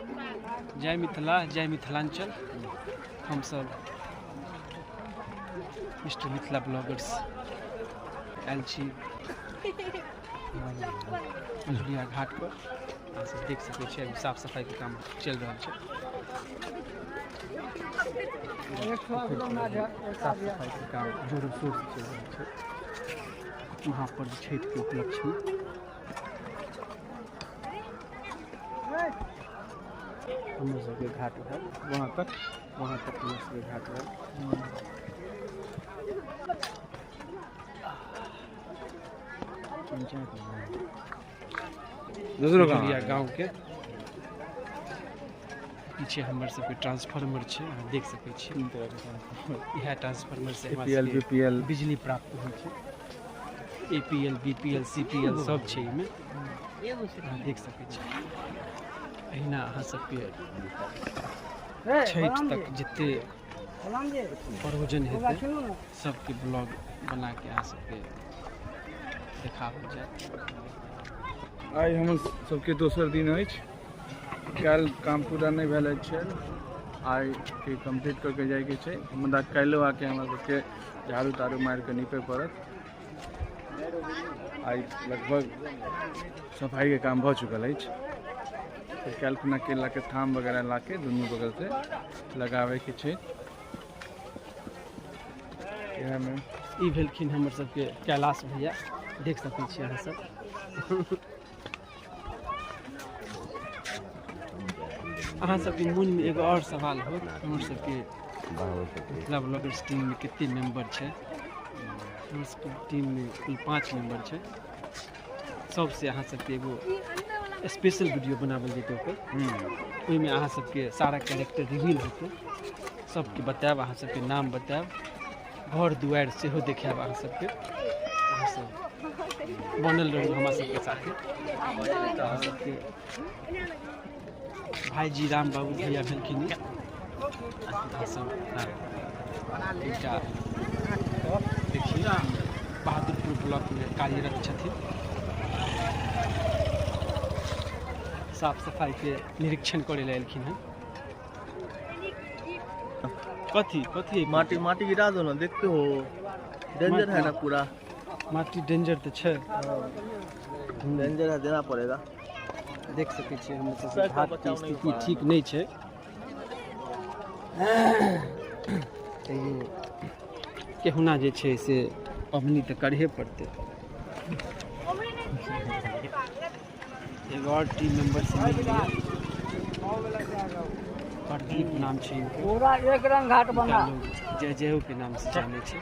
जय मिथिला, जय मिथिलांचल। हमसब मिस्टर मिथिला ब्लॉगर्स आयल छी मझुलिया घाट पर। अहाँ सब देख सकै छियै अभी साफ सफाई के काम चलि रहल छै। साफ सफाई के काम जोर शोर से चलि रहल छै महापर्व छठि के उपलक्ष्य में। हमर सबके घाट भेल वहाँ तक, वहाँ तक हमर सबके घाट भेल। दोसरो गाँव के पीछे हमर सबके ट्रांसफार्मर छै, अहाँ देख सकै छी। इएह ट्रांसफार्मर से हमरा एपीएल सबके बीपीएल बिजली प्राप्त होइ छै। एपीएल बीपीएल सीपीएल सब छै एहिमे, अहाँ देख सकै छी। एहिना अहाँ सबके छठि तक जते प्रयोजन हेतै सबके ब्लॉग बना के अहाँ सबके देखाओल जायत। आइ हमर सबके दोसर दिन अछि। काल्हि काम पूरा नहि भेल अछि, आइ के कम्प्लीट कऽ के जाइके छै। मुदा काल्हिो आके हमरा सबके झाड़ू ताड़ू मारि कऽ नीपे पड़त। आइ लगभग सफाईके काम भऽ चुकल अछि। फेर काल्हि खुना केलाके थाम वगैरह लाके दुनू बगलसँ लगाबैके छै। इएहमे ई भेलखिन हमर सबके कैलाश भैया, देख सकै छी अहाँ सब। अहाँ सबके मोनमे एगो आओर सवाल होत, हमर सबके मिथिला ब्लॉगर्स टीममे कते मेम्बर छै? हमर सबके टीममे कुल 5 मेम्बर छै। सबसे अहाँ सबके एगो स्पेशल वीडियो बनावल जेतै ओकर, ओहिमे अहाँ सबके सारा कैरेक्टर रिवील हेतै। सबके बतायब, अहाँ सबके नाम बतायब, घर दुआरि सेहो देखायब अहाँ सबके। अहाँ सब बनल रहू हमरा सबके साथे। अहाँ सबके भाईजी राम बाबू भैया भेलखिन। अहाँ सब एकटा देखिए बहादुरपुर ब्लॉकमे कार्यरत छथिन। साफ सफाई के निरीक्षण करे ला एलखिन हन। कथी कथी माटी माटी गिरा दो ना, देखते हो डेंजर है ना पूरा। माटी डेंजर तो छै, डेंजर है, देना पड़ेगा। देख सकै छियै हमर सबके घाट के स्थिति ठीक नहि छै, तैयो केहुना जे छै से पबनी तऽ करहे पड़तै। एगो और टीम मेंबर से मिल लिअ, प्रदीप नाम छै इनकर। पूरा एक रंग घाट बना, लोग जय जय के नाम से जाने छै।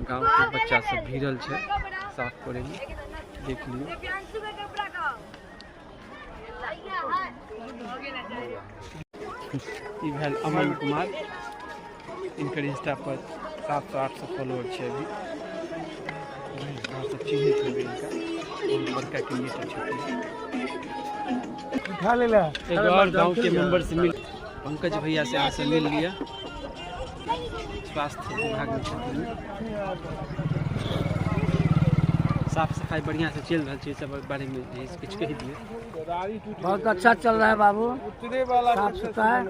गाँव के बच्चा सब भिड़ल छै साफ करे में, देख लियौ। ई भेल अमन कुमार, इनकर इंस्टा पर 700-800 फॉलोअर छै अभी। अहाँ सब चिन्हैत हेबै इनका, बहुत बड़का क्रिएटर छथिन। उठा लेला। एगो और गाँव के मेंबर से मिल, पंकज भैया से अहाँ से मिल लिअ, स्वास्थ्य विभाग में छथिन। साफ सफाई बढ़िया से चलि रहल छै, सब बारे में किछु कहि दियौ। बहुत अच्छा चल रहा है बाबू, साफ सफाई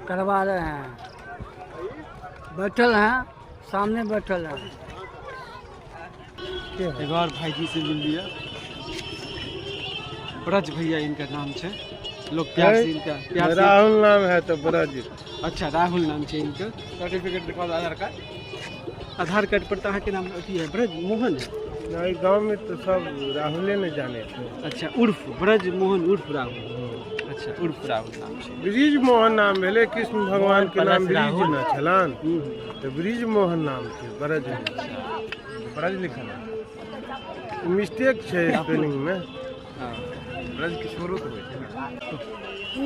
करवा रहे हैं। बैठल हैं, सामने बैठल हैं। एगो और भाईजी से मिल लिया, ब्रज भैया इनका नाम छै, लोग प्यार से इनका प्यार से राहुल नाम है तो ब्रज। अच्छा राहुल नाम छै इनका। सर्टिफिकेट दिखाओ, आधार कार्ड। आधार कार्ड पर तो अहाँके नाम अथी है ब्रज मोहन है। नहीं, गांव में तो सब राहुले ने जाने थे। अच्छा उर्फ ब्रज मोहन उर्फ राहुल। अच्छा उर्फ राहुल नाम छै। ब्रिज मोहन नाम भेलै, कृष्ण भगवान के नाम ब्रिज न छलन, तो ब्रिज मोहन नाम छै, ब्रज ब्रज लिखल मिस्टेक छै स्पेलिंग में। हाँ। ब्रज किशोरो के होइ छै ने।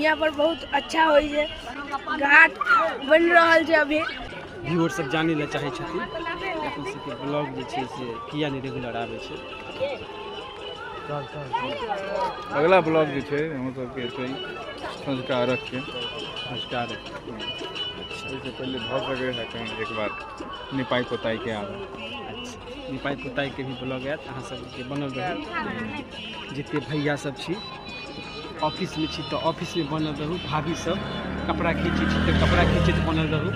यहाँ पर बहुत अच्छा होइ छै, घाट बनि रहल छै अभी। व्यूअर सब जानै लए चाहै छथिन अपन सबके ब्लॉग जे छै से किया नहि रेगुलर आबै छै। अगला ब्लॉग जे छै हमर सबके छै सँझुका अर्घ के। सँझुका अर्घ। ओहिसँ पहिले भऽ सकै है कहीं एक बार निपाई पोताई के आबै। निपाइ पुताइके भी ब्लॉग आयत। अहाँ सबके बनल रहू। जते भैया सब छी ऑफिसमे छी तऽ ऑफिसमे बनल रहू, भाभी सब कपड़ा खींचै छी तऽ कपड़ा खींचैत बनल रहू,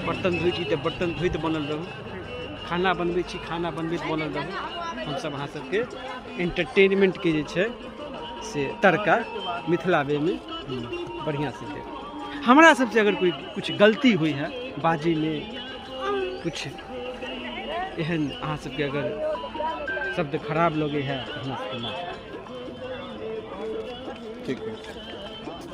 बर्तन धोइ छी तऽ बर्तन धोइत बनल रहू, खाना बनबै छी खाना बनबैत बनल रहू। हमसब अहाँ सबके एंटरटेनमेंटके जे छै से तड़का मिथिला वेमे बढ़िआँसँ देब। हमरा सबसे अगर कोई कुछ गलती हुई है बाजैमे, कुछ एहन अहाँ सबके अगर शब्द खराब लगे है तऽ हमरा सबके माफ। ठीक है।